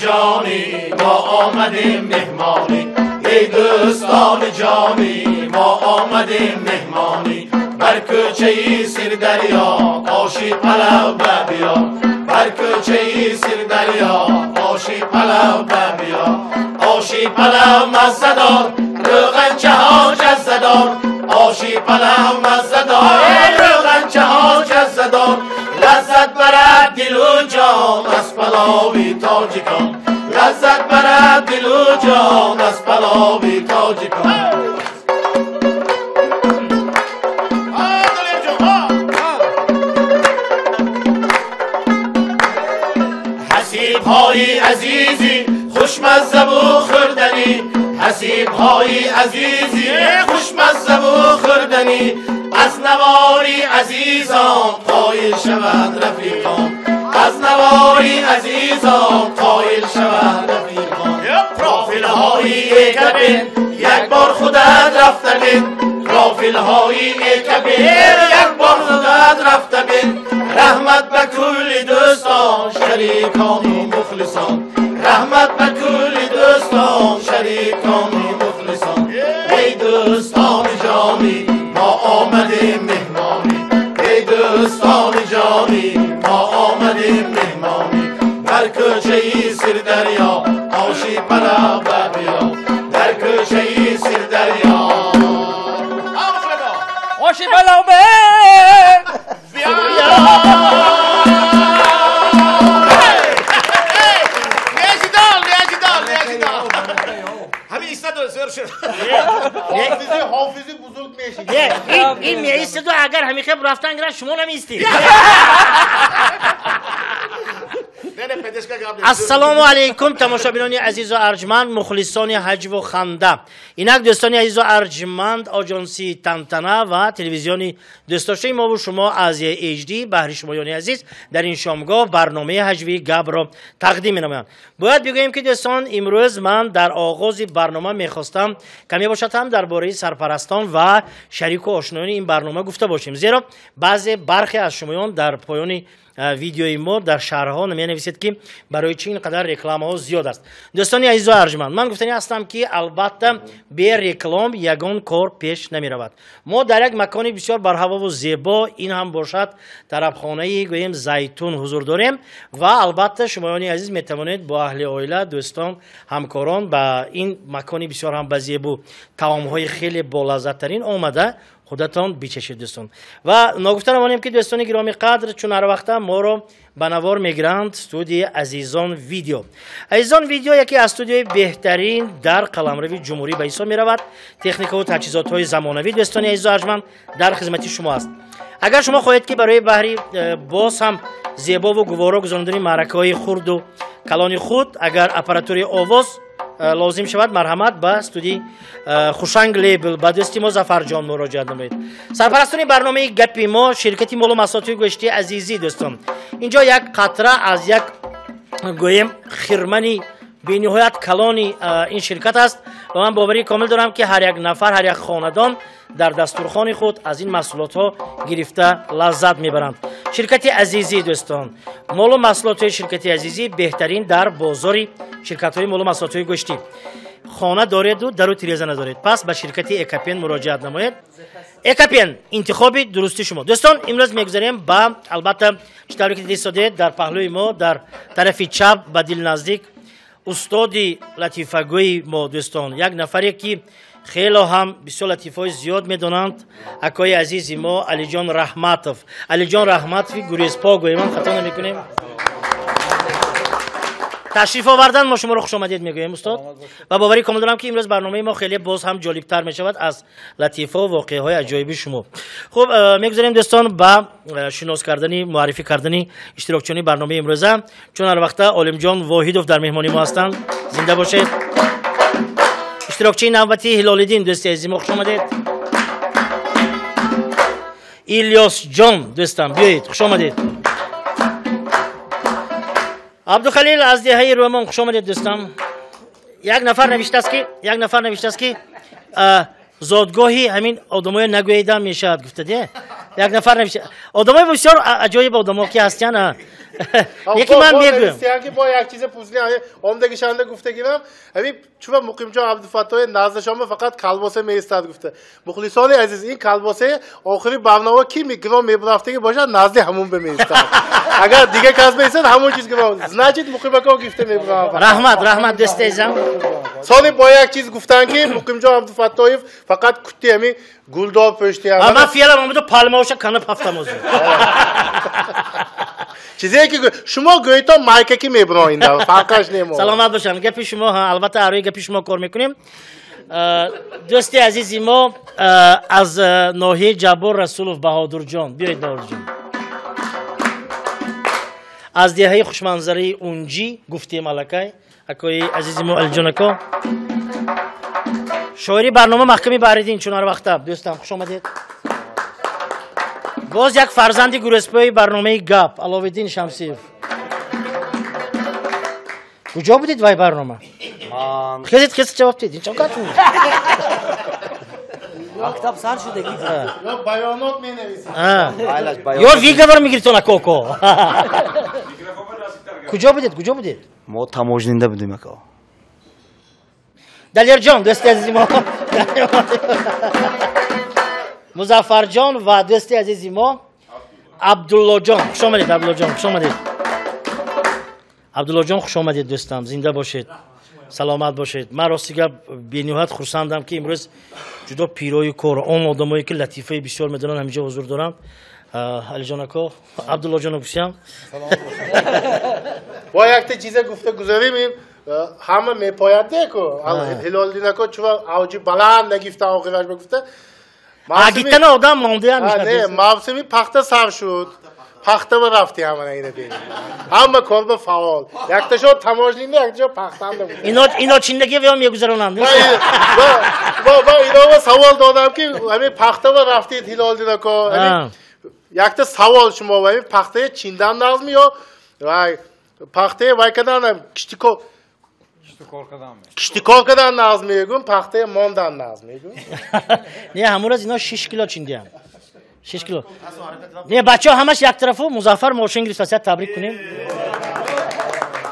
ҷонӣ, мо омадем меҳмонӣ. Эй дӯстони ҷонӣ, мо омадем меҳмонӣ. Бар кӯчаи Сирдарё оши палав биё. Бар кӯчаи Сирдарё оши палав биё. Оши палав маззадор, равғанчаҳо ҷаззадор. Оши палав маззадор, равғанчаҳо ҷаззадор. Лаззат барад дилу ҷон аз палови тоҷикон. Лаззат барад дилу ҷон аз палови тоҷикон. Ҳасибҳои азизӣ хушмаззаву хӯрданӣ. Ҳасибҳои азизӣ хушмаззаву хӯрданӣ. Аз навори азизон қоил шаванд рафиқон. Аз навори азизон қоил шаванд рафиқон. Профилҳои Экапен як бор худат рафта бин. Профилҳои Экапен як бор худат рафта бин. Раҳмат ба кулли дӯстон, шарикону мухлисон. Раҳмат ба кулли дӯстон, шарикону мухлисон. Эй дӯстони ҷонӣ, мо омадем меҳмонӣ. Эй дӯстони ҷонӣ, мо омадем меҳмонӣ. Бар кӯчаи Сирдарё оши палав биё. Дар кӯчаи Сирдарё оши палав биё. Ҳофизи бузург мешид. Ин меистиду агар ҳамихеб рафтан гирад, шумо намеистид. Ассалому алайкум, тамошобинони азизу арҷманд, мухлисони ҳаҷву ханда. Инак дӯстони азизу арҷманд, оҷонсии Тантана ва телевизиони дӯстдоштаи мову шумо Азия HD баҳри шумоёни азиз дар ин шомгоҳ барномаи ҳаҷвии гапро тақдим менамоянд. Бояд бигӯем, ки дӯстон, имрӯз ман дар оғози барнома мехостам каме бошад ҳам дар бораи сарпарастон ва шарику ошноёни ин барнома гуфта бошем, зеро баъзе бархе аз шумоён дар поёни видеои мо дар шаҳрҳо менависед, ки барои чӣ ин қадар рекламаҳо зиёд аст. Дӯстони азизу арҷманд, ман гуфтанӣ ҳастам, ки албатта бе реклам ягон кор пеш намеравад. Мо дар як макони бисёр барҳавову зебо, ин ҳам бошад тарабхонаи гӯем Зайтун, ҳузур дорем ва албатта шумоёни азиз метавонед бо аҳли оила, дӯстон, ҳамкорон ба ин макони бисёр ҳам ба зебу таомҳои хеле болаззаттарин омада худатон бичашед, дӯстон. Ва ногуфта намонем, ки дӯстони гиромӣ қадр, чун ҳар вақта моро ба навор мегиранд студияи Азизон Видео. Азизон Видео яке аз студияи беҳтарин дар қаламрави ҷумҳурӣ ба ҳисоб меравад. Техникаву таҷҳизотҳои замонавӣ, дӯстони азизу арҷманд, дар хизмати шумо аст. Агар шумо хоҳед, ки барои баҳри боз ҳам зебову гуворо гузарондани маъракаҳои хурду калони худ, агар аппаратураи овоз лозим шавад, марҳамат ба студияи Хушанг Лейбл ба дӯсти мо Зафарҷон муроҷиат намоед. Сарпарастони барномаи гапи мо ширкати молу маҳсулоти гӯштии Азизӣ. Дӯстон, инҷо як қатра аз як гӯем хирмани бениҳоят калони ин ширкат аст ва ман боварии комил дорам, ки ҳар як нафар, ҳар як хонадон дар дастурхони худ аз ин маҳсулотҳо гирифта лаззат мебаранд. Ширкати Азизӣ, дӯстон, молу маҳсулотҳои ширкати Азизӣ беҳтарин дар бозори ширкатҳои молу маҳсулотҳои гӯштӣ. Хона дореду дару тиреза надоред, пас ба ширкати Экапен муроҷиат намоед. Экапен — интихоби дурусти шумо. Дӯстон, имрӯз мегузарем ба, албатта, чӣ тавре ки дидед, дар паҳлӯи мо, дар тарафи чап, ба дил наздик, устоди латифагӯи мо, дӯстон, як нафаре, ки хело ҳам бисёр латифаҳои зиёд медонанд, акои азизи мо Алиҷон Раҳматов. Алиҷон Раҳматови гурезпо гӯем, хато намекунем. Ташриф овардан, мо шуморо хушомадед мегӯем, устод, ва боварӣ комил дорам, ки имрӯз барномаи мо хеле боз ҳам ҷолибтар мешавад аз латифа ва воқеаҳои аҷоиби шумо. Хуб, мегузарем, дӯстон, ба шинос кардани, муаррифӣ кардани иштирокчиёни барномаи имрӯза. Чун ҳар вақта Олимҷон Воҳидов дар меҳмони мо ҳастанд, зинда бошед. Иштирокчии навбатӣ Ҳилолиддин, дӯсти азизи мо, хуш омадед. Илёсҷон, дӯстам, биёед, хуш омадед. Абдухалил аз деҳаи Рӯмон, хуш омадед, дӯстам. Як нафар навиштааст, ки зодгоҳи ҳамин одамоя нагӯедам мешавад, гуфта де. Як нафар навишта, одамои бисёр аҷоиб одамо ки ҳастянд. Яки ман мегӯям. Ки бо як чизе пурсидем, омдагишанда гуфтагинам, ҳамин чуба Муқимҷон Абдуфаттоев наздашонба фақат колбаса меистад гуфта. Мухлисони азиз, ин колбасаи охири барнома ки микро мебурафтаги бошад, назди ҳамун ба меистад. Агар дига кас меистад, ҳамун чиз гиро. Значит, Муқимако гифта мебурам. Раҳмат, раҳмат, дӯсти азизам. Сони бо як чиз гуфтан ки Муқимҷон Абдуфаттоев фақат кутти ҳамин гулдор пӯштиям. Ман фиалам омаду палмаоша каниб ҳафтам озу. Чизе ки шумо гӯйтон майка ки мебуроинда, фарқаш немо. Саломат бошам. Гапи шумо, албатта арӯи гапи шумо кор мекунем. Дӯсти азизи мо аз ноҳияи Ҷаббор Расулов Баҳодурҷон. Биёед, Баҳодурҷон. Аз деҳаи хушманзараи Унҷӣ гуфтем аллакай. Акои азизи мо Алиҷон ако. Шоири барнома Маҳками Баҳриддин чун ҳар вақта. Дӯстам, хуш омадед. Боз як фарзанди гурӯспӯи барномаи Гап, Аловиддин Шамсиев. Куҷо будед вай барнома? Хезед, хезед ҷавоб дед. Ин чӣ гап? Мактаб сар шудаги. Ё баёнот менависед. Ё виговор мегиритон акоко. Куҷо будед? Куҷо будед? Мо таможнинда будем ако. Далерҷон, дӯсти азизи мо. Музаффарҷон ва дӯсти азизи мо Абдуллоҷон. Хуш омадед, Абдуллоҷон, хуш омадед. Абдуллоҷон, хуш омадед, дӯстам. Зинда бошед, саломат бошед. Ман рости гап бениҳоят хурсандам, ки имрӯз ҷудо пирои кор, он одамое ки латифаи бисёр медонанд, ҳаминҷо ҳузур доранд. Алиҷон ако, Абдуллоҷон гуфтям. Бо якта чизе гуфта гузарем, ин ҳама мепояд деку. Ҳилолиддин ако чува авҷи баланд нагифта охираш ба гуфта. Агитана одам мондаям мешавад. Мавсими пахта сар шуд. Пахта ба рафти ҳама ина бинем. Ҳама кор ба фаъол. Якташо таможнинда, якташо пахтанда буд. Ино чиндаги вео мегузаронанд. Ва ино савол додам ки ҳамин пахта ба рафтид Ҳилолиддин ако. Якта савол шумо ҳамин пахтаи чиндан нағзми ё вай пахтаи вай кадан киштикор киштикор кадан нағз мегӯм, пахтаи мондан нағз мегӯм. Не, ҳамун раз ино 6 кило чиндиям. 6 кило. Не, бачаҳо ҳамаш як тарафу Музаффар мошин гирифта, сад табрик кунем.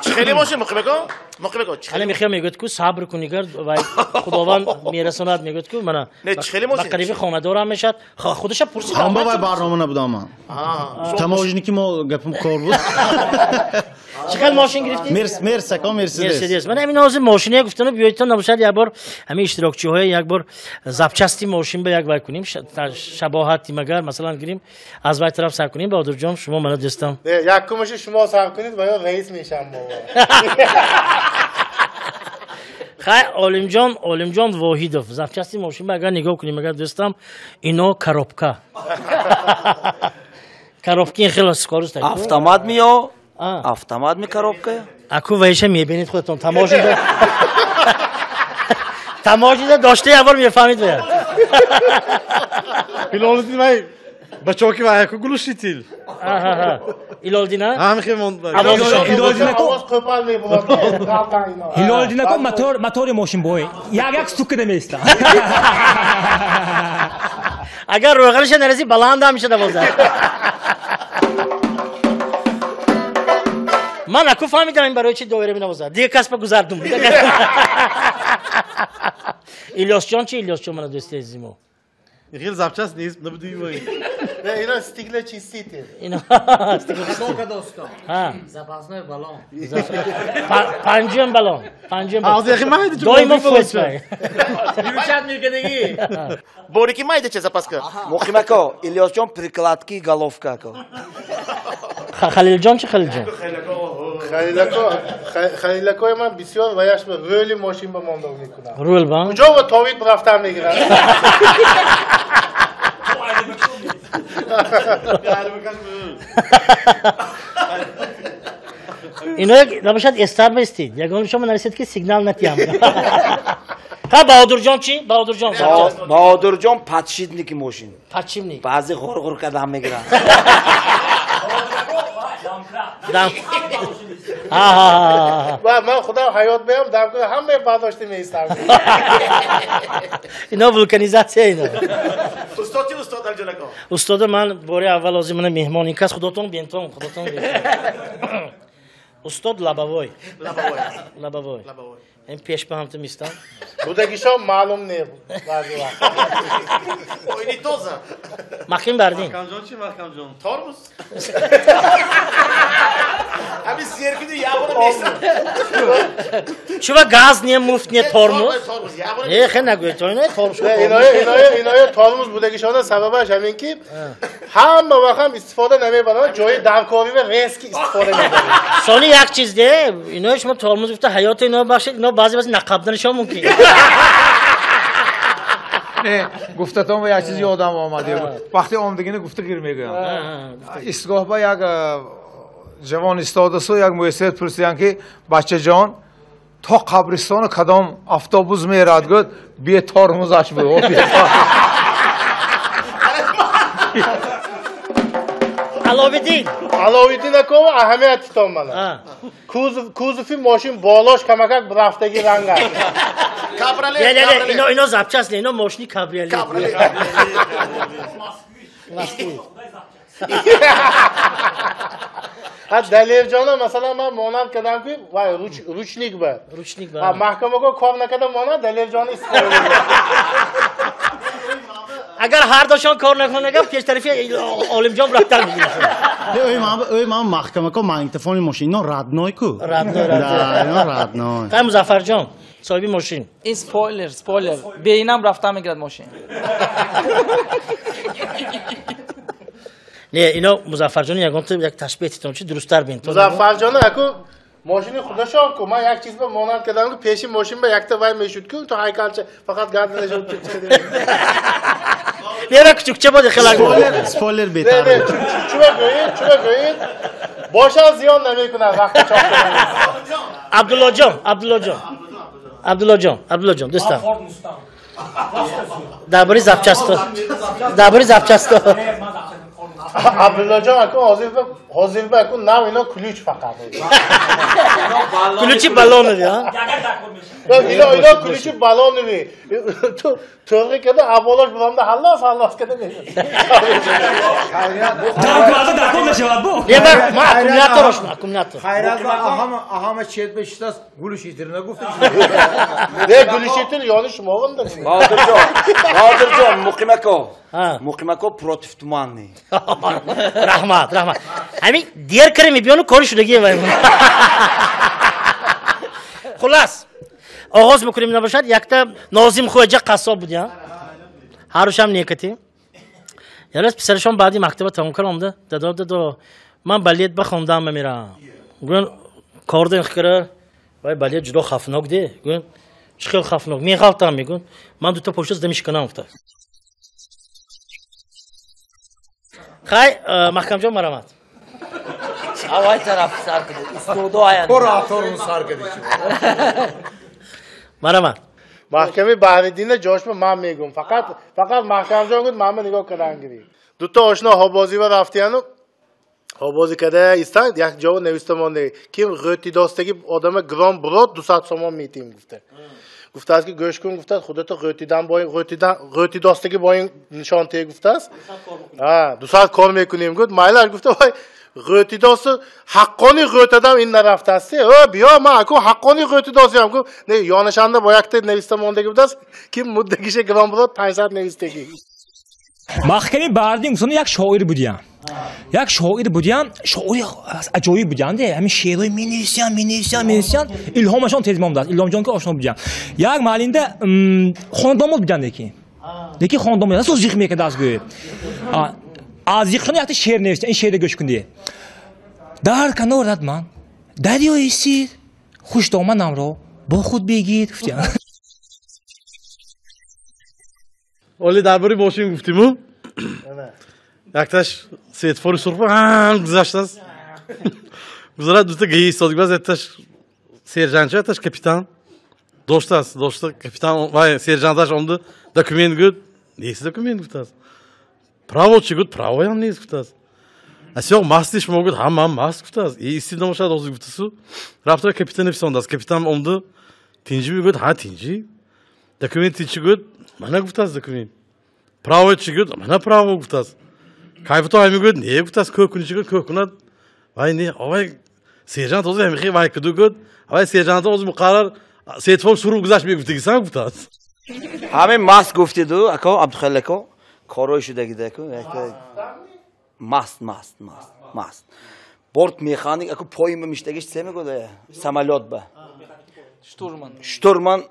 Чӣ хеле мошин Муқимако? Муқимако, чӣ хеле? Мехоҳам мегӯяд ку сабр кунигар, вай Худованд мерасонад, мегӯяд ку мана. Не, чӣ хеле мошин? Ба қариби хонадорам мешавад. Худаша пурсид. Ҳам вай барнома набудам ман. Таможни ки мо гапим кор буд. Чӣ хел мошин гирифтӣ? Мерс, ако Мерседес. Мерседес. Ман ҳамин ҳозир мошине гуфтану биёедтон набошад як бор ҳамин иштирокчиҳое як бор запчасти мошин ба як вай кунем, шабоҳати магар масалан гирим аз вай тараф сар кунем. Баҳодурҷон, шумо мана дӯстам. Не, якумаши шумо сар кунед ва ё раис мешам бо. Хай, Олимҷон, Олимҷон Воҳидов, запчасти мошин ба агар нигоҳ кунем, агар дӯстам, ино коробка. Коробки ин хеле скорость. Автомат миё? Автомат ми коробка? Аку вайша мебинед худатон, таможнида. Таможнида дошта як бор мефаҳмид вая. Ҳилолиддин вай бачоки вай аку глушитил. Ҳилолиддин а? Ҳам хел монд. Ҳилолиддин аку овоз қӯпал мебурад. Ҳилолиддин аку мотор, мотори мошин бой. Як як стук када меиста. Агар рӯғаниша нараси баланд ҳам мешада бозад. Ман аку фаҳмидам ин барои чи доира менавозад. Дигар кас ба гузардум. Илёсҷон чи? Илёсҷон мана дӯсти азизи мо. Хел запчаст нест, набуди вай. Не, ино стеклочиститель. Ино Ха. Запасной баллон. Панҷум баллон. Панҷум. Ҳозир яхи майда чу. Доимо фоиз вай. Юрушат мекадаги. Борики майда че запаска. Муқимако, Илёсҷон прикладки головка ако. Халилҷон чи Халилҷон? Халилако, Халилакои ман бисёр ваяш ба рӯли мошин ба мондог мекунам. Рӯл ба? Куҷо ба товид рафтан мегирад? Ино набошад эстар баистид. Ягон шумо нарасед ки сигнал натиям. Ха, Баҳодурҷон чи? Баҳодурҷон. Баҳодурҷон подшипники мошин. Подшипник. Баъзе ғур-ғур кардам мегирад. Ва ман худам ҳаёт меам, дам кунам ҳама бардошта меистам. Ино вулканизатсия ино. Устод чи устод Алҷон ака? Устода ман бори аввал озим мана меҳмон ин кас худотон бентон, худотон бентон. Устод Лабавой. Лабавой. Лабавой. Лабавой. Ин пеш ба ҳамта мистам. Будагишон маълум не баъзе вақт. Ойни тоза. Маҳким бардин. Маҳкамҷон чи Маҳкамҷон? Тормоз. Ҳамин зеркиди ягона меистам. Чува газ не муфт не тормоз? Тормоз ягона. Не, хе нагӯед, то ино тормоз. Иноя тормоз будагишона сабабаш ҳамин ки ҳама вақт ҳам истифода намебаранд, ҷои даркорӣ ва резки истифода мебаранд. Сони як чиз де, иноя шумо тормоз гуфта ҳаёти ино бахшед, ино баъзе баъзе нақабданашон мумкин. Не, гуфтатон ба як чиз ёдам омад. Вақти омдагини гуфта гир мегӯям. Истгоҳ ба як ҷавон истодасу як муяссар пурсиданд ки бачаҷон то қабристону кадом автобус мерад, гуфт бе тормозаш буд. Аловиддин. Аловиддин акова аҳамият титом мана. Кузови мошин болош камакак рафтаги ранг аст. Кабриолет. Не, не, не, ино ино запчасть не, ино мошини кабриолет. Кабриолет. Москвич. Ҳа Далерҷона масалан ман монанд кардам ки вай ручник ба. Ручник ба. Ҳа маҳкамаго кор накарда монанд Далерҷона истифода мекунад. Агар ҳар дошон кор накунад, пеш тарафи Олимҷон рафтан мегирад. Ӯй ман маҳкамако магнитофони мошин, ино родной ку. Родной, родной. Да, ино родной. Қай Музаффарҷон, соҳиби мошин. Ин спойлер, спойлер. Бе инам рафтан мегирад мошин. Не, ино Музаффарҷон ягон як ташбеҳ титон чи дурусттар бин. Музаффарҷон аку мошини худашон ку ман як чиз ба монанд кардам ку пеши мошин ба якта вай мешуд ку то ҳайкалча фақат гарданашон чиқид. Нера кучукча боди хелак. Спойлер, спойлер бетар. Не, чува гӯед, чува гӯед. Бошан зиён намекунад вақти чоп кардан. Абдуллоҷон, Абдуллоҷон. Абдуллоҷон, Абдуллоҷон, дӯстам. Дар бораи запчасто. Дар бораи запчасто. Абдуллоҷон аку ҳозир ба аку нав ино ключ фақат. Ключи баллонови, а? Ино ино ключи баллонови. Ту тоғри када аболош буламда ҳаллос ҳаллос када мешад. Даркорда даркор мешавад бу. Не, ман аккумулятор ошно, аккумулятор. Хайрат ба аҳама аҳама чет бешитас гулушитир нагуфта. Не, гулушитир ёни шумо гумда. Баҳодирҷон, Баҳодирҷон, Муқимако. Муқимако против туманни. Раҳмат, раҳмат. Ҳамин дер кара мебиёну кори шудагие вай. Хулас, оғоз мекунем набошад, якта Нозим Хоҷа қассоб буд, я? Ҳарушам некати. Ярас писарашон баъди мактаба тамом кард омда, дадо, дадо, ман балет ба хондам мемирам. Гӯян, кор ден хикара, вай балет ҷудо хафнок де. Гӯян, чӣ хел хафнок? Меғалтам, мегӯян. Ман дута пошта зада мешиканам, гуфта. Хай, Маҳкамҷон марамат. Авай тараф сар кунед. Устодо аян. Кора тормоз сар кунед. Марамат. Маҳками Баҳриддина ҷошма ман мегӯм. Фақат фақат Маҳкамҷон гуфт ман нигоҳ кардан гирӣ. Дута ошно ҳобозӣ ва рафтияну ҳобозӣ када истанд, як ҷо нависта монда. Ким ғӯтидостаги одама гром брод 200 сомон метим гуфта. Гуфтааст ки гӯш кун, гуфтааст худато ғӯтидан бо ғӯтидан ғӯтидостаги бо ин нишон те гуфтааст. Ҳа, 200 кор мекунем гуфт. Майлаш гуфта вай ғӯтидосту ҳаққони ғӯтадам ин нарафтааст. О, биё ман аку ҳаққони ғӯтидостиам гуфт. Не, ёнашанда бо якта нависта мондаги будааст, ки муддагиша гром брод 500 навистаги. Маҳками Баҳриддин гуфтан як шоир будиям. Як шоир будиям, шоири аҷоиб будиям, де, ҳамин шеърҳои менависиям, менависиям, менависиям, илҳомашон тез меомадааст. Илҳомҷон ки ошно будиям. Як маҳаллинда хонадомод будиям лекин. Лекин хонадомод расо зиқ мекардааст гӯё. Аз зиқшон якта шеър навиштам, ин шеърро гӯш кун де. Дар канорат ман дарёи сир, хушдоманамро бо худ бигир, гуфтиям. Оли дар бораи мошин гуфтиму. Якташ светофори сурх гузаштааст. Гузарад дута гаи истоди гузашт, якташ сержантча, якташ капитан. Доштааст, дошта капитан, вай сержанташ омда документ гуфт. Нест документ гуфтааст. Право чи гуфт, правоям нест гуфтааст. Асиёқ масти шумо гуфт, ҳа ман маст гуфтааст. Истид намошад ҳозир гуфтасу. Рафта капитан фисондааст. Капитан омду тинҷи мегӯяд, ҳа тинҷи. Документ чи гуфт? Мана гуфтааст документ. Право чи гуфт? Мана право гуфтааст. Кайфто ҳами гуфт, не гуфтааст, кӯ куни чи гуфт, кӯ кунад. Вай не, овай сержант ҳозир ҳамихи вай куду гуфт. Авай сержант ҳозир муқаррар сетфон шурӯъ гузашт мегуфтигисан гуфтааст. Ҳамин маст гуфтиду, ако Абдухалил ако, корой шудагидаку. Маст, маст, маст, маст. Борт механик ако поим миштагиш се мегӯяд, самолёт ба. Штурман. Штурман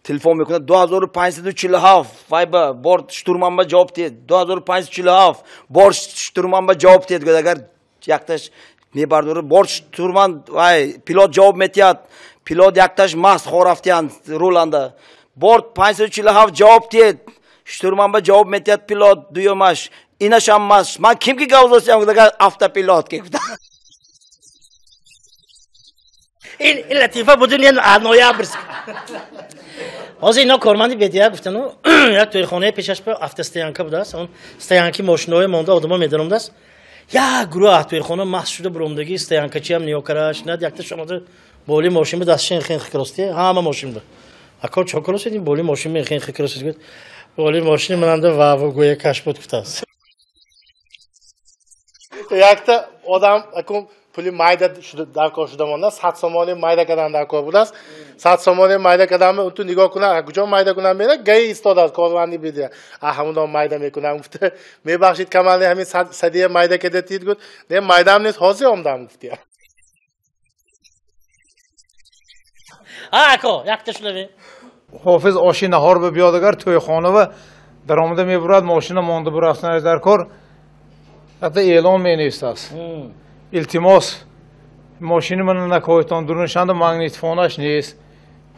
телефон мекунад 2547 вай ба борт штурман ба ҷавоб диҳед 2547 борт штурман ба ҷавоб диҳед. Гӯяд агар якташ мебардорад борт штурман вай пилот ҷавоб метиҳад. Пилот якташ маст хорафтиянд руланда. Борт 547 ҷавоб диҳед. Штурман ба ҷавоб метиҳад пилот дуюмаш. Инашам маст. Ман ким ки гап зостям агар автопилот ки гуфта. Ин латифа буд ин ноябрьск. Ҳозир ино корманди бедия гуфтану як тӯйхонаи пешаш ба автостоянка будааст. Он стоянки мошинои монда одамо медаромдааст. Як гурӯҳ тӯйхона маст шуда буромдагӣ стоянкачиам ниё караш над якта шомада боли мошин ба дастшин хин хикрости ҳама мошин ба. Ако чо кросид ин боли мошин хин хикросид гуфт. Боли мошин мананда ваво гӯя каш буд гуфтааст. Якта одам акун пули майда даркор шуда мондааст. 100 сомони майда кардан даркор будааст. 100 сомони майда кардан унту нигоҳ кунад, куҷо майда кунам мера гаи истодааст корманди бидия. А ҳамуно майда мекунам гуфта. Мебахшид камални ҳамин садия майда карда тид гуфт. Не майдам нест, ҳозир омдам гуфтия. А ако, якта шунаве. Ҳофиз оши наҳор ба биёд агар тӯйхона ва даромада мебурад, мошина монда бурафтан даркор. Ҳатто эълон менависааст. Илтимос, мошини мана накоҳитон, дурнишанда магнитофонаш нест,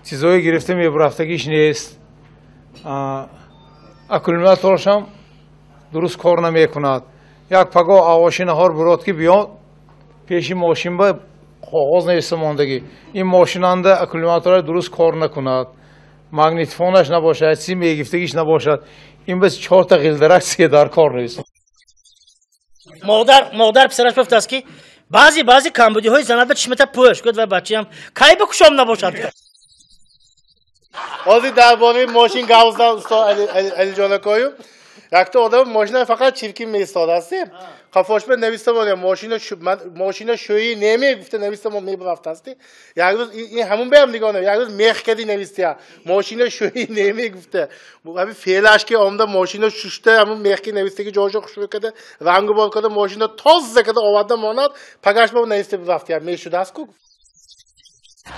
чизое гирифта мебурафтагиш нест, аккумуляторашам дуруст кор намекунад. Як пагоҳ авоши наҳор бурод ки биёд, пеши мошин ба коғоз нависта мондагӣ. Ин мошинанда аккумулятораш дуруст кор накунад, магнитофонаш набошад, чизи мегирифтагиш набошад. Ин бас чорта ғилдарак се дар кор нест. Модар писараш гуфтааст ки баъзе камбудиҳои занат ба чишмата пӯш. Гуфт вай бачаям кай ба кушом набошад. Ҳозир дар бораи мошин гап зад усто Алиҷон акою. Якта одам мошина фақат чиркин меистодааст. Қафошба нависта монда мошина шӯӣ намегуфта нависта мо мебарафтааст. Як рӯз ин ҳамун беам нигоҳ на, як рӯз мех кади навистия. Мошина шӯӣ намегуфта. Ҳамин феълаш ки омда мошина шушта ҳамун мех ки навистаги ҷоша хушрӯ карда, рангу бор карда мошина тоза карда оварда монад, пагаш ба нависта бурафтия. Мешудааст ку.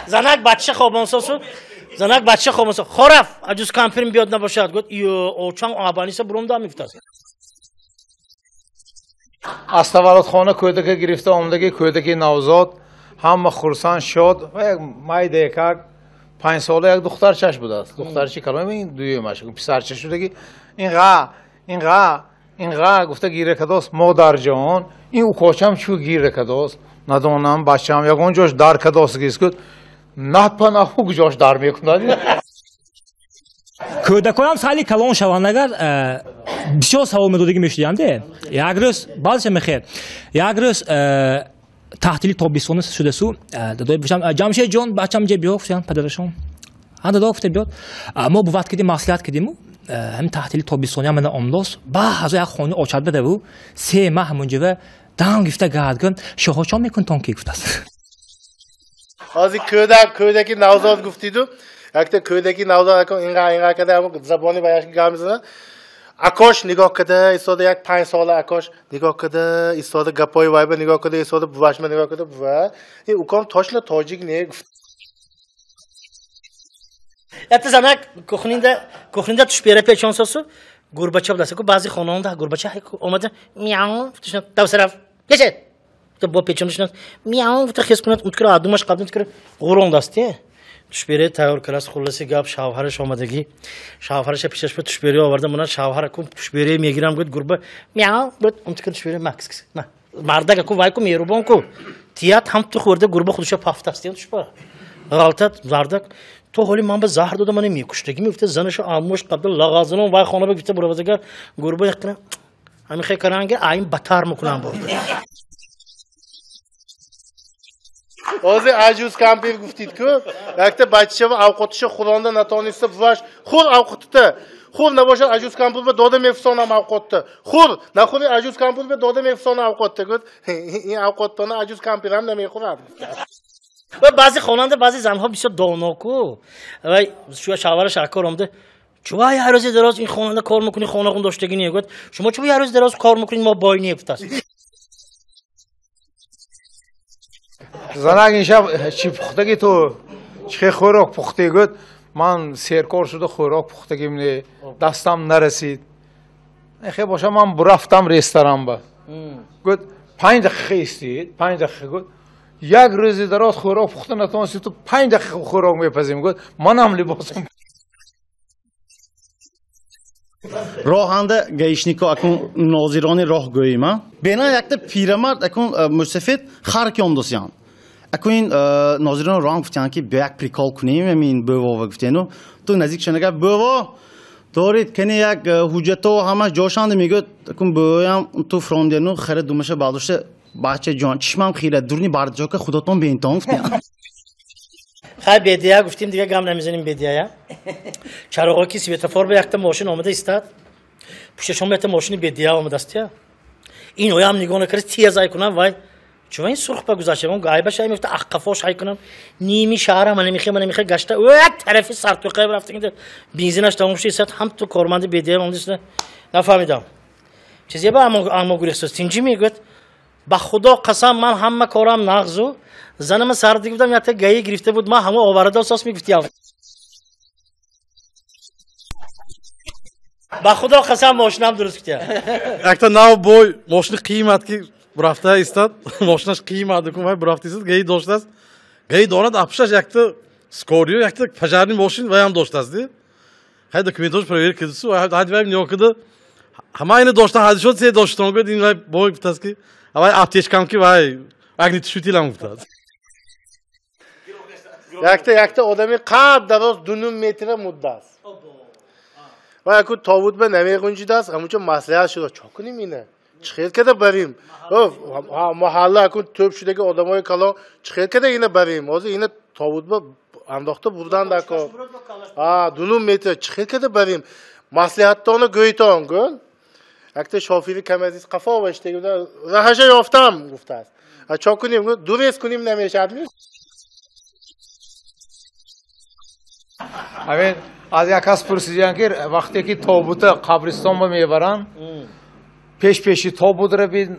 Занак бача хобонсосу, занак бача хобонсо. Хораф, аҷуз кампирим биёд набошад. Гуфт, ё очам абаниса бурумда мегуфтааст. Аз таваллудхона кӯдака гирифта омдаги кӯдаки навзод ҳама хурсанд шод ва як майдаякак 5 сола як духтарчаш будааст. Духтарчи каломи ин дуюмаш писарча шудаги ин ға, ин ға, ин ға гуфта гира кадост. Модарҷон, ин укочам чӯ гира кадост? Надонам бачам ягон ҷош дар кадост гист гуфт. Напа наху ҷош дар мекунад. Кӯдаконам сали калон шаванд агар бисёр савол медодагӣ мешудиянде. Як рӯз баъзеша мехел. Як рӯз таҳтили тобистона шудасу дадои бошам Ҷамшедҷон бачам ҷе биё гуфтам падарашон. Ҳа дадо гуфта биёд. Мо буват кардем маслиҳат кардиму ҳамин таҳтили тобистони мана омдос. Баъзо як хони очад бадаву 3 маҳ ҳамунҷава дан гифта гард кун шоҳо чон мекун тон ки гуфтааст. Ҳозир кӯдаки навзод гуфтиду якта кӯдаки навзод акун инға карда ҳамун забони баяш гап мезанад. Акош нигоҳ карда истода як 5 сола акош нигоҳ карда истода гапои вайба нигоҳ карда истода бувашма нигоҳ карда бува ин уком точно тоҷик не гуфт. Якта занак кухнинда тушпера печон сосу гурбача будааст. Баъзе хонаонда гурбача омада мяу тавсараф кешед бо печон шунад мяу гуфта хес кунад уткира адумаш қабл уткира ғурондааст. Тушбере тайёр кардааст. Хулоси гап шавҳараш омадагӣ. Шавҳараша пешаш ба тушбере оварда монад. Шавҳара кун тушбере мегирам гуфт гурба мяу гуфт унткира тушбере ма кис ма мардага ку вай ку меҳрубон ку тият ҳам ту хӯрда гурба худша пафтааст тушба ғалтат зардак то ҳоли ман ба заҳр дода мана мекуштагӣ мегуфта занаша амуш қабл лағазанон вай хона ба гуфта буравазагар гурба яқина Ҳамин хел каранги айн батар мекунам бурд. Ҳозир аҷуз кампир гуфтид ку, якта бачачава авқотиша хӯронда натониста буваш, хур авқотита. Хур набошад аҷуз кампир ба дода мефсонам авқотта. Хур нахӯри аҷуз кампир ба дода мефсонам авқотта. Гуфт ин авқоттона аҷуз кампирам намехӯрад. Ва баъзе хонанда баъзе занҳо бисёр доноку. Вай шавҳараш шаҳкор омада, чува як рӯзи дароз ин хонанда кор мекунӣ, хонахун доштагӣ не. Гуфт шумо чува як рӯзи дароз кор мекунед, мо бой не гуфтааст. Занак ин шаб чӣ пухтагӣ ту? Чӣ хӯрок пухтӣ? Гуфт ман серкор шуда хӯрок пухтагим не, дастам нарасид. Хе боша ман бурафтам ресторан ба. Гуфт 5 дақиқа истид, 5 дақиқа. Гуфт як рӯзи дароз хӯрок пухта натонистӣ, ту 5 дақиқа хӯрок мепазим. Гуфт манам либосам. Роҳанда гаишнико акун нозирони роҳ гӯем. Бена якта пирамард акун мусафед хар ки омдосиян. Акун ин нозирони роҳ гуфтиян ки биё як прикол кунем, ҳамин бӯвова гуфтену. Ту наздик шунага бӯво дорид кани як ҳуҷҷато ҳамаш ҷошанда мегӯяд. Акун бӯвоям ту фрондену хара думаша бардошта бача ҷон чишмам хира дурни бардҷока худотон беинтон гуфтиян. Хай бедия гуфтим, дига гам намезанем бедияя. Чароғо ки светофор ба якта мошин омада истад. Пушташон ба якта мошини бедия омадастия. Ин оям нигоҳ накард, тез ай кунам, вай чува ин сурх ба гузашта, гайба шай мефта, аққафо шай кунам. Ними шаҳра мана мехе, мана мехе гашта, як тарафи сартуқай рафта, бензинаш тамом шуд, истад, ҳам ту корманди бедия омада. Нафаҳмидам. Чизе ба амо гурехсоз, тинҷи мегӯяд, ба худо қасам ман ҳама корам нағзу, занама сардиги будам, якта гаи гирифта буд, ман ҳама оварада осос мегуфтиям. Ба худо қасам мошинам дуруст гуфтиям. Якта нав бой мошини қимат ки бурафта истад, мошинаш қимат кун вай бурафта истад, гаи доштааст. Гаи дорад апшаш якта скорио, якта пожарный мошин вай ҳам доштааст. Хай документош проверка кардису, ҳади вай нигоҳ карда, ҳама ина доштан ҳади шуд, се доштан гуфт, ин вай бой гуфтааст ки вай аптечкам ки вай огнетушителам гуфтааст. Якта одами қад дароз 2.5 метра муддааст. Ва яку тобут ба намеғунҷидааст, ҳамунча маслиҳат шуда, чо кунем ина? Чӣ хел када барем? Маҳалла акун тӯб шудаги одамои калон чӣ хел када ина барем? Ҳозир ина тобут ба андохта бурдан дако. 2.5 метр чӣ хел када барем? Маслиҳаттона гӯйтон гӯл. Якта шофири камазиз қафо ваштагида раҳаша ёфтам гуфтааст. Чо кунем? Ду рез кунем намешавад. Ҳамин аз як кас пурсидиян ки вақте ки тобута қабристон ба мебаранд, пеш-пеши тобут рави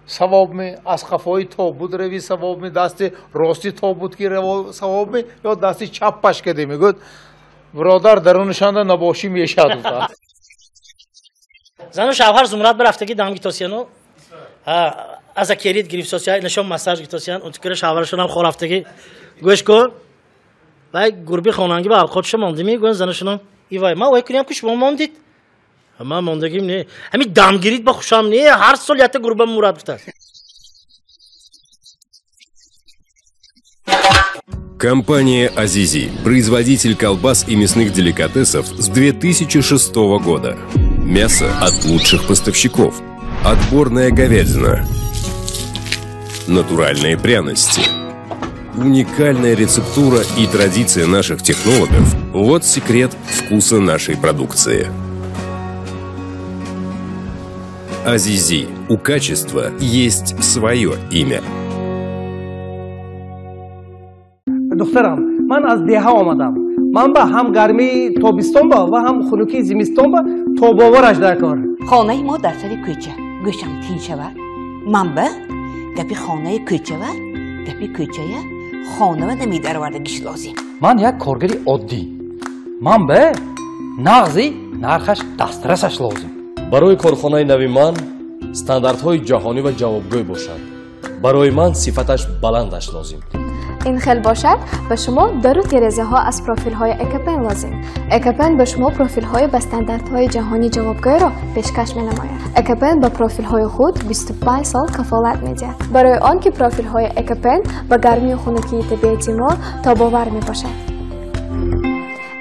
савоб ми, аз қафои тобут рави савоб ми, дасти рости тобут ки савоб ми ё дасти чап паш каде мегӯяд, бародар дарунашанда набошӣ мешавад. Зану шавҳар Зумрат бирафтаги дам гитосияну аз акерит гирифтосия, инашон массаж гитосиян, унтукира шавҳарашонам хорафтаги. Гӯш кун, вай гурби хонанги ба авқотша мондими, гӯян занашонам, и вай, ман вай куням ки шумо мондид. Ман мондагим не. Ҳамин дамгирит ба хушам не, ҳар сол якта гурба мурад гуфтааст. Компания «Азизи» – производитель колбас и мясных деликатесов с 2006 года. Мясо от лучших поставщиков. Отборная говядина. Натуральные пряности. Уникальная рецептура и традиция наших технологов – вот секрет вкуса нашей продукции. «Азизи» – у качества есть свое имя. Духтарам, ман аз деҳа омадам. Ман ба ҳам гармии тобистон ба ва ҳам хунукии зимистон ба тобовараш дар кор. Хонаи мо дар сари кӯча. Гӯшам тин шавад. Ман ба гапи хонаи кӯчава, гапи кӯчая хонава намедаровардагиш лозим. Ман як коргари оддӣ. Ман ба нағзи нархаш дастрасаш лозим. Барои корхонаи нави ман стандартҳои ҷаҳонӣ ва ҷавобгӯй бошанд. Барои ман сифаташ баландаш лозим. Ин хел бошад, ба шумо дару терезаҳо аз профилҳои Экопен лозим. Экопен ба шумо профилҳои ба стандартҳои ҷаҳонӣ ҷавобгӯйро пешкаш менамояд. Экопен ба профилҳои худ 25 сол кафолат медиҳад. Барои он ки профилҳои Экопен ба гармию хунукии табиати мо тобовар мебошад.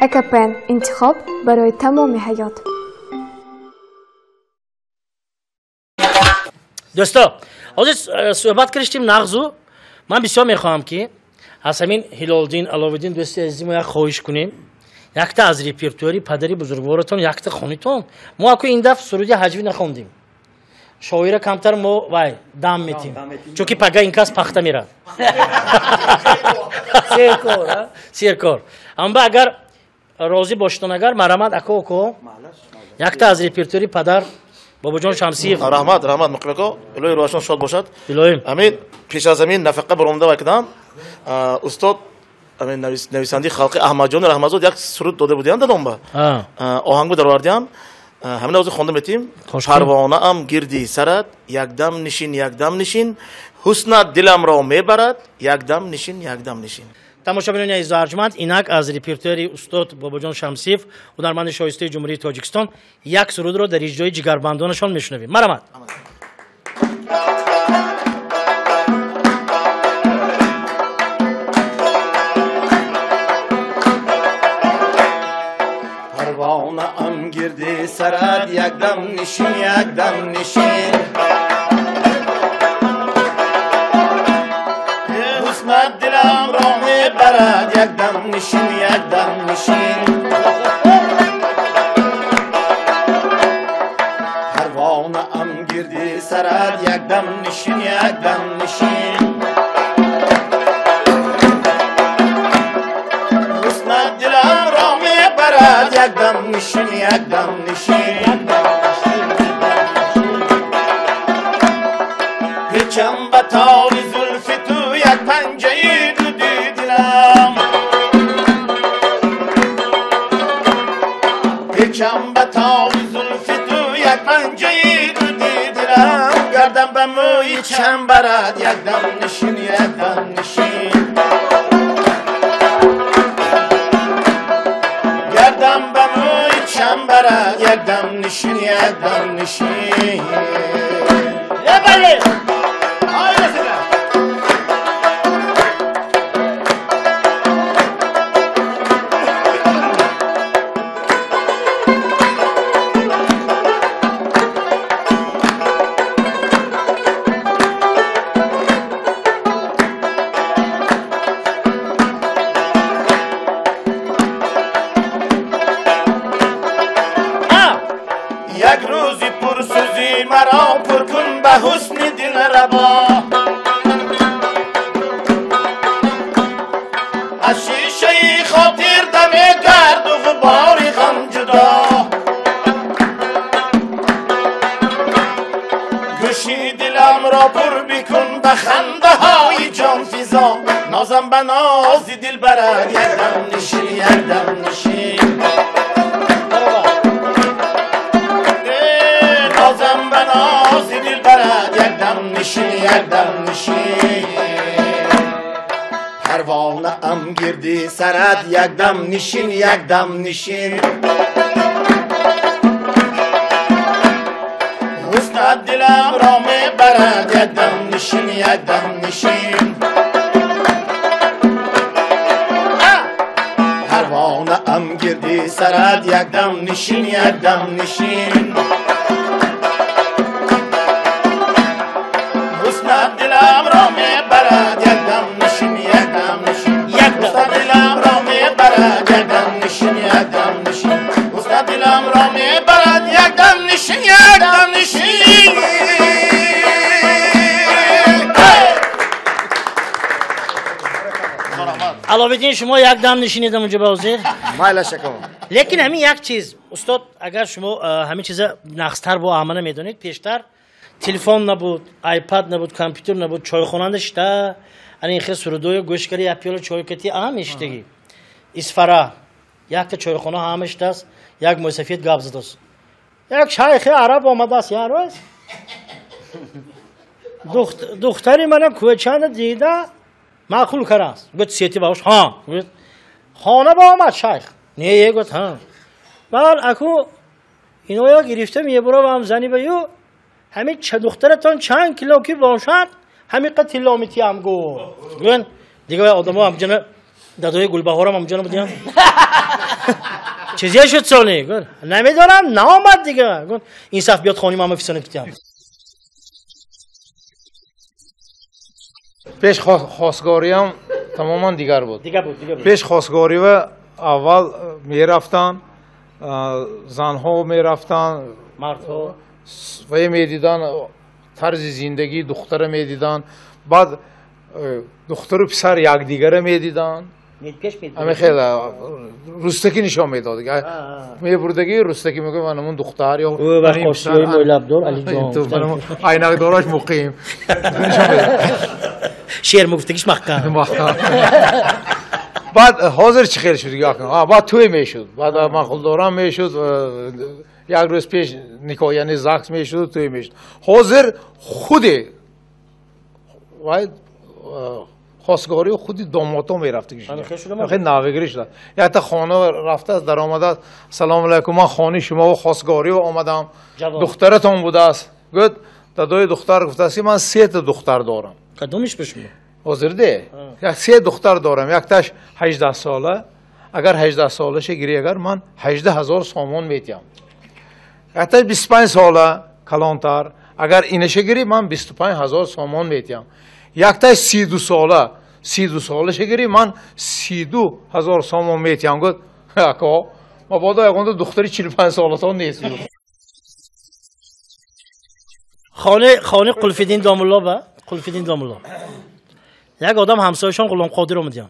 Экопен интихоб барои тамоми ҳаёт. Дӯсто, ҳозир суҳбат кириштим нағзу. Ман бисёр мехоҳам ки аз ҳамин Ҳилолдин Аловиддин дӯсти азизимо як хоҳиш кунем. Якта аз репертуари падари бузургворатон якта хонитон. Мо аку ин дафъ суруди ҳаҷвӣ нахондем. Шоира камтар мо вай дам метим. Чунки пага ин кас пахта мерад. Серкор. Амба агар розӣ бошитон агар марамат ако ако якта аз репертуари падар Бобоҷон Шамсиев. Раҳмат, раҳмат Муқимако. Илоҳи рӯҳашон шод бошад. Илоҳим. Ҳамин пеш аз ҳамин нафақа баромада вай кардам. Устод ҳамин нависандаи халқи Аҳмадҷон Раҳматзод як суруд дода будиям дадомба. Оҳангу даровардиям. Ҳамин ҳозир хонда метим. Парвонаам гирди сарат, якдам нишин, якдам нишин, ҳуснат диламро мебарад, якдам нишин, якдам нишин. Тамошобинони азизу арҷманд, инак аз репертуари устод Бобоҷон Шамсиев, ҳунарманди шоистаи Ҷумҳурии Тоҷикистон, як сурудро дар иҷрои ҷигарбандонашон мешунавем. Марамат. Парвонаам гирди сарат, якдам нишин, якдам нишин. Ҳуснат диламро мебарад, якдам нишин, якдам нишин. Парвонаам гирди сарат, якдам нишин, якдам нишин. Ҳуснат диламро мебарад, якдам нишин, якдам нишин. Печам ба тори зулфи ту як панҷаи дуди дилам. Печам ба тори зулфи ту як панҷаи дуди дилам. Гардам ба мӯи чамбарат, якдам нишин, якдам нишин. Гардам ба мӯи чамбарат, якдам нишин, якдам нишин. Ебале! Як рӯзи пурсӯзӣ маро пур кун ба ҳусни дилрабо. Аз шишаи хотир дамегарду ғубори ғам ҷудо. Гӯши диламро пур бикун ба хандаҳои ҷонфизо. Нозам ба нози дил барад, якдам нишин, якдам нишин. Нозам ба нози дил барад, якдам нишин, якдам нишин. Парвонаам гирди сарат, якдам нишин, якдам нишин. Ҳуснат диламро мебарад, якдам нишин, якдам нишин. Парвонаам гирди сарат, якдам нишин, якдам нишин. Ҳуснат диламро мебарад, якдам нишин, якдам нишин. Ҳуснат диламро мебарад, якдам нишин, якдам нишин. Ҳуснат диламро мебарад, якдам нишин, якдам нишин. Аловиддин, шумо якдам нишинед онҷо ба ҳозир. Майла шакам. Лекин ҳамин як чиз, устод, агар шумо ҳамин чиза нақстар бо амана медонед, пештар телефон набуд, айпад набуд, компютер набуд, чойхона ништа, ана ин хел сурудоё гӯш кари, як пиёла чой кати, ҳама иштаги. Исфара, якта чойхона ҳама иштааст, як мӯйсафед гап задааст. Як шайхи араб омадааст, як рӯз. Духтари мана кӯчана дида, маъқул карааст. Гӯяд, сети баош, ҳа. Гӯяд, хона ба омад шайх. Не, гӯяд, ҳа. Баъд аку иноя гирифта мебуравам зани ба ю, ҳамин духтаратон чанд кило ки бошад, ҳамин қад тилло метиҳам гӯ. Гӯянд, дигар одамо ҳамҷона дадои Гулбаҳорам ҳамҷона будиям. Чизе шуд сони? Гӯянд, намедонам, наомад дигар. Гӯянд, ин саф биёд хони мама фисонад китиям. Пеш хостгориам тамоман дигар буд. Пеш хостгорӣ ва аввал мерафтанд, занҳо мерафтанд, мардҳо ва медиданд тарзи зиндагии духтара медиданд, баъд духтару писар якдигара медиданд. Ами хеле рустакӣ нишон медод. Мебурдагӣ рустакӣ мегӯяд ман ҳамун духтар ё айнакдораш муқим. Шеър мегуфтагиш маҳкам. Баъд ҳозир чӣ хел шуд? Баъд тӯй мешуд, баъд махулдорам мешуд, як рӯз пеш никоҳ яъне загс мешуд, тӯй мешуд. Ҳозир худи вай хостгорӣ худи домодҳо мерафтагӣ шуд. Хеле навигирӣ шуда. Якта хона рафтааст, даромадааст. Салому алайкум, ман хонаи шумо хостгорӣ омадам. Духтаратон будааст. Гуфт дадои духтар гуфтааст ки ман сета духтар дорам. Кадомиш ба шумо? Ҳозир де. Як се духтар дорам. Якташ 18 сола. Агар 18 солаша гирӣ, агар ман 18 ҳазор сомон метиҳам. Якташ 25 сола калонтар. Агар инаша гирӣ, ман 25 ҳазор сомон метиҳам. Якташ 32 сола. 32 солаша гирӣ, ман 32 ҳазор сомон метиҳам. Гуфт ако, мабодо ягонда духтари 45 солатон нест. Хонаи Қулфиддин домулло ба Қулфиддин домулло. Як одам ҳамсояшон Ғуломқодир омадиян.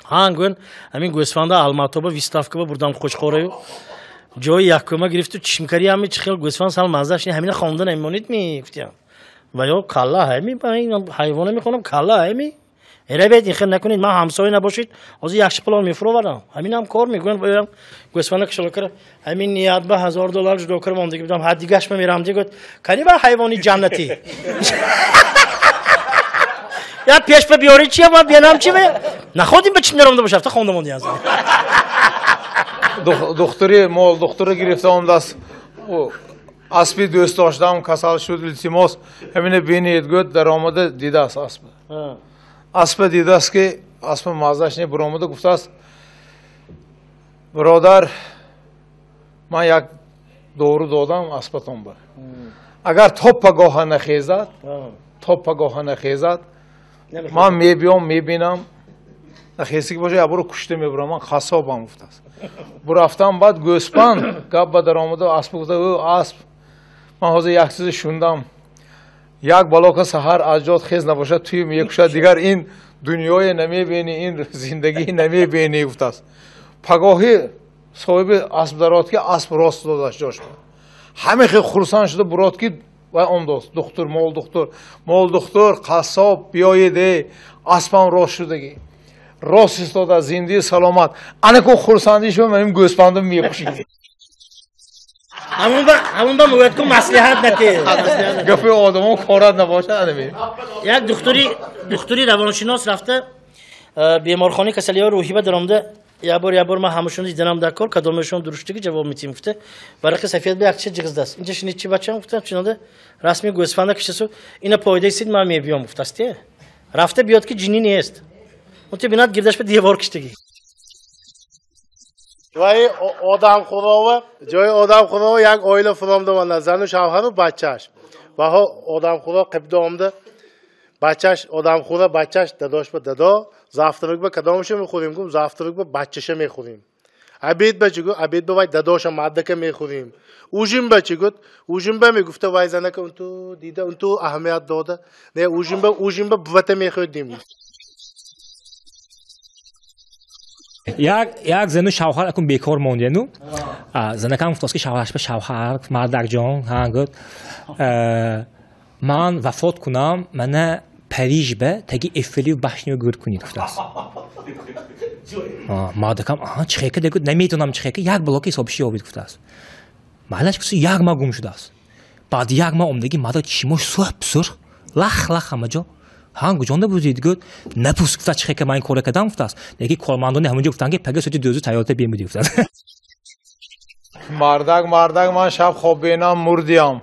Ҳан гӯн ҳамин гӯсфанда Алматоба виставка ба бурдам қӯчқораю. Ҷои якума гирифту чишмкари ҳами чӣ хел гӯсфанд сал маззаш ҳамина хонда намемонед ми гуфтиям. Ва ё калла ҳами ҳайвона мехонам калла ҳами. Эрабед ин хел накунед, ман ҳамсоя набошед, ҳозир якши пулон мефуроварам. Ҳаминам кор мегӯянд, боям гӯсфанда кишола кара ҳамин ният ба $1000 ҷудо кара мондагӣ будам, ҳад дигаш ма мерам дигӯяд, кани ба ҳайвони ҷаннатӣ. Я пеш ба биёри чи, ман бенам чи, находим ба чи наромда бошад, та хонда монди аз. Духтари мол духтара гирифта омадааст. Аспи дӯст доштам, касал шуд, илтимос, ҳамина бинед, гӯяд, даромада дидааст асп. Аспа дидааст ки аспа маззаш не буромада гуфтааст: бародар, ман як дору додам аспатон ба. Агар то пагоҳа нахезад, то пагоҳа нахезад, ман мебиём, мебинам, нахезӣ ки бошад, яборо кушта мебурам, ман қассобам гуфтааст. Бурафтам, баъд гӯспанд гап ба даромада асп гуфта: ӯ асп, ман ҳозир як чизе шундам, як балока саҳар аз ҷод хез набошад, туй мекушад, дигар ин дунёе намебинӣ, ин зиндагӣ намебинӣ гуфтааст. Пагоҳи соҳиби асп дарод ки асп рост додаш ҷош. Ҳаме хел хурсанд шуда бурод ки вай омдост. Духтур, мол духтур, мол духтур, қассоб биёед, эй аспам рост шудагӣ. Рост истода, зиндаи саломат. Ана кун хурсандӣ шуд, ман ин гӯспандам мекушид. Ҳамун ба мегӯяд ку маслиҳат натед. Гапи одамон корат набошад ами. Як духтури равоншинос рафта беморхонаи касалиҳои рӯҳӣ ба даромада, як бор ман ҳамашон диданам дар кор, кадомешон дуруштиги ҷавоб метиҳем гуфта, варақи сафед ба якча ҷиғздааст. Инҷа шинед чи бачам гуфта, чинода расми гӯсфанда кишасу ина поида истед, ман мебиём гуфтааст. Рафта биёд ки ҷинӣ нест. Он ти бинад гирдаш ба девор киштагӣ. Вай одамхӯрова, ҷои одамхӯрова як оила фуромда монда, зану шавҳару бачааш. Ваҳо одамхӯро қибда омда, бачааш одамхӯра, бачааш дадош ба дадо, завтрак ба кадомша мехӯрем, гум завтрак ба бачаша мехӯрем. Обед ба чӣ гу? Обед ба вай дадоша маддака мехӯрем. Ужин ба чӣ гуд? Ужин ба мегуфта вай занака унту дида, унту аҳамият дода. Не, ужин ба бувата мехӯрдем. Як зану шавҳар акун бекор мондияну. Занакам гуфтааст ки шавҳараш ба шавҳар, мардакҷон, ҳа гуфт, ман вафот кунам, мана Париж ба таги Эффелев башнеро гӯр кунед гуфтааст. Мардакам, аҳа, чӣ хека дегуд, наметонам чӣ хека, як блоки ҳисобиши ёбид гуфтааст. Маҳаллаш гуфт, як ма гум шудааст. Баъди як ма омдаги мардак чишмош сурх сурх, лах лах ҳама ҷо. Ҳан куҷонда будид? Гуфт, напус гуфтааст, чӣ хека ман ин корро кардам гуфтааст. Лекин кормандони ҳамонҷо гуфтанд ки пага соати 2 тайёрта бемудӣ гуфтааст. Мардак, ман шаб хоб бинам мурдиям.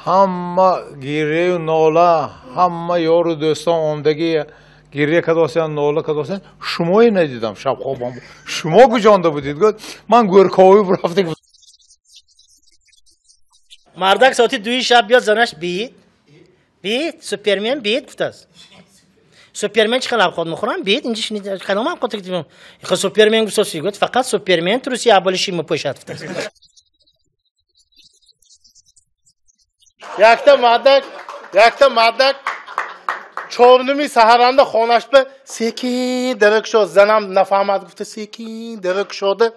Ҳама гирию нола, ҳама ёру дӯстон омдагӣ гирия кадосиян, нола кадосиян. Шумое надидам шаб хобам. Шумо куҷонда будид? Гуфт, ман гӯрковӣ бурафтем. Мардак соати 2 шаб биёд, занаш биид, биид, супермен биид гуфтааст. Супермен чӣ хел авқот мехӯрам? Биед инҷа шинед, кадом авқоте ки Супермен гуфтоси, гуфт фақат Супермен труси аболиши мепӯшад. Якта мардак чорнуми саҳаранда хонашба секин дара кушод. Занам нафаҳмад гуфта секин дара кушода.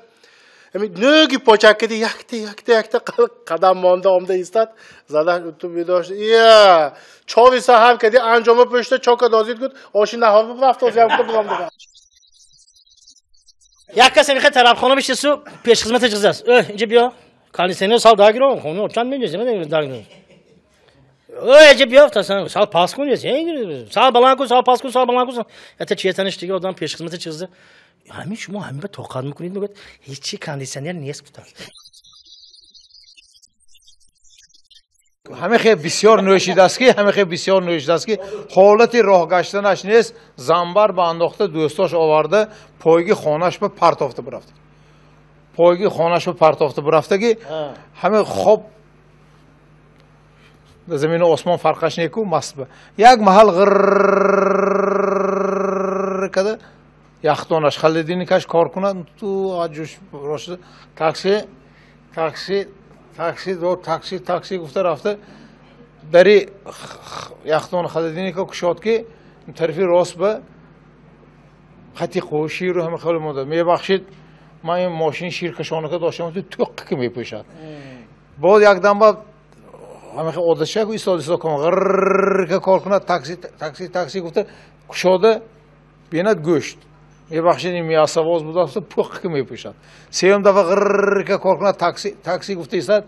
Нӯги почак киди якта якта якта қадам монда омда истад. Занаш уту бидошт. Ия, чори саҳар киди анҷома пӯшта чока дозид гуфт, оши наҳор рафт озиям гуфта бурамда. Як кас мехоҳад тарабхона бишинасу пешхизмата чизаст. Инҷа биё. Кондиционер сал дагиро, хона чанд меҷа, дагиро. Эҷа биё, сал пас кун, сал баланд кун, сал пас кун, сал баланд кун. Ята четаниш дига одам пешхизмата чиза. Ҳамин шумо ҳамин ба тоқат мекунед, мегӯяд, ҳеҷ кондиционер нест гуфтааст. Ҳамин хел бисёр нӯшидааст ки, ҳамин хел бисёр нӯшидааст ки ҳолати роҳ гаштанаш нест, занбар ба андохта дӯстош оварда, пойги хонаш ба партофта бурафта. Пойги хонаш ба партофта бурафта ки ҳамин хоб замину осмон фарқаш неку маст ба. Як маҳал ғирр када яхдонаш холодильникаш кор кунад, ту аҷуш рошда такси такси такси до такси такси гуфта рафта дари яхдон холодильника кушод ки тарафи рост ба хати ширу ҳама хеле монда. Мебахшид, ман ин мошини ширкашонака доштам, тӯққа ки мепӯшад. Боз якдам ба ҳама хел одатшак истод истод кун ғирр кор кунад, такси такси такси гуфта кушода бинад гӯшт. Мебахшид, ин миасавоз будааст, пӯққа ки мепӯшад. Сеюм дафъа ғирр кор кунад, такси такси гуфта истад,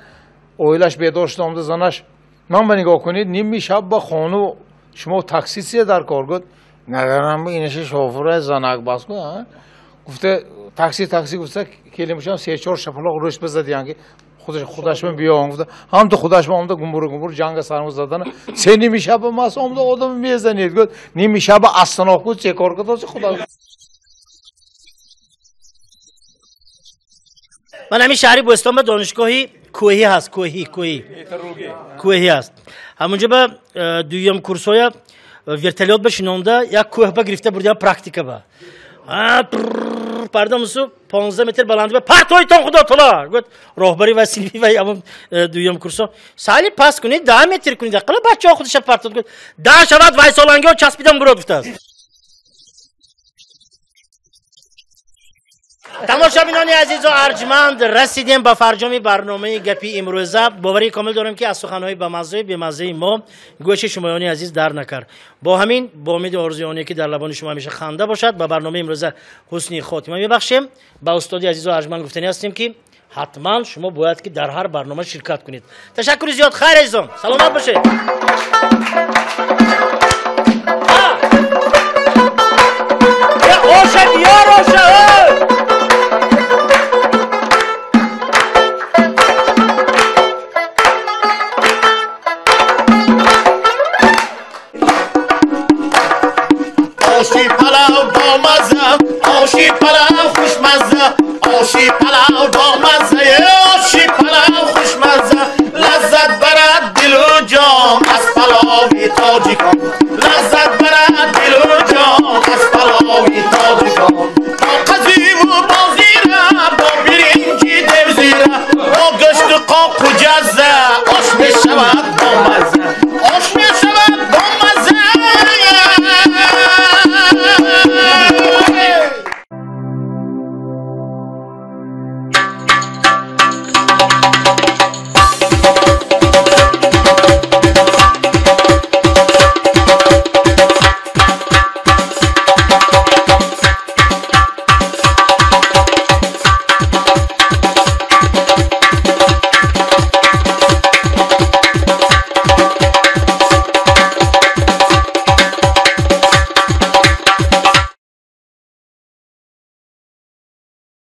оилаш бедор шуда омада занаш, ман ба нигоҳ кунед, ними шаб ба хону шумо такси чия дар кор? Гуфт, нагарам инаша шофура занак бас кун. Гуфта такси такси гуфта келимшам се-чор шапалоқ рӯш бизадиян ки худаш биён гуфта, ҳам ту худаш омада гумбур гумбур ҷанга сармоз задана, се ними шаба мас омада одам мезанед. Гуфт, ними шаба остановку че кор кардоси худо. Ман ҳамин шаҳри Бӯстон ба донишгоҳи кӯҳӣ ҳаст, кӯҳӣ, кӯҳӣ. Кӯҳӣ ҳаст. Ҳамонҷо ба дуюм курсоя вертолёт ба шинонда як кӯҳ ба гирифта бурдиам практика ба. Пардон, 15 метр баландӣ ба партойтон худо таоло. Гуфт роҳбари ва синфи ва ҳамон дуюм курсо. Сали пас кунед, 10 метр кунед. Ақалла бачаҳо худашон партод. Гуфт, 10 шавад вайсолангиҳо часпидам бурод гуфтааст. Тамошобинони азизу арҷманд, расидем ба фарҷоми барномаи гапи имрӯза. Боварии комил дорем ки аз суханҳои бамаззаю бемаззаи мо гӯши шумоёни азиз дар накард. Бо ҳамин бо умеди орзуи оне ки дар лабони шумо ҳамеша ханда бошад, ба барномаи имрӯза ҳусни хотима мебахшем. Ба устоди азизу арҷманд гуфтанӣ ҳастем ки ҳатман шумо бояд ки дар ҳар барнома ширкат кунед. Ташаккури зиёд, хайр азизон, саломат бошед. Оша биёр, оша! Оши палав бо мазза, оши палав хушмазза, оши палав бо мазза, оши палав хушмазза, лаззат барад дилу ҷон аз палови тоҷикон.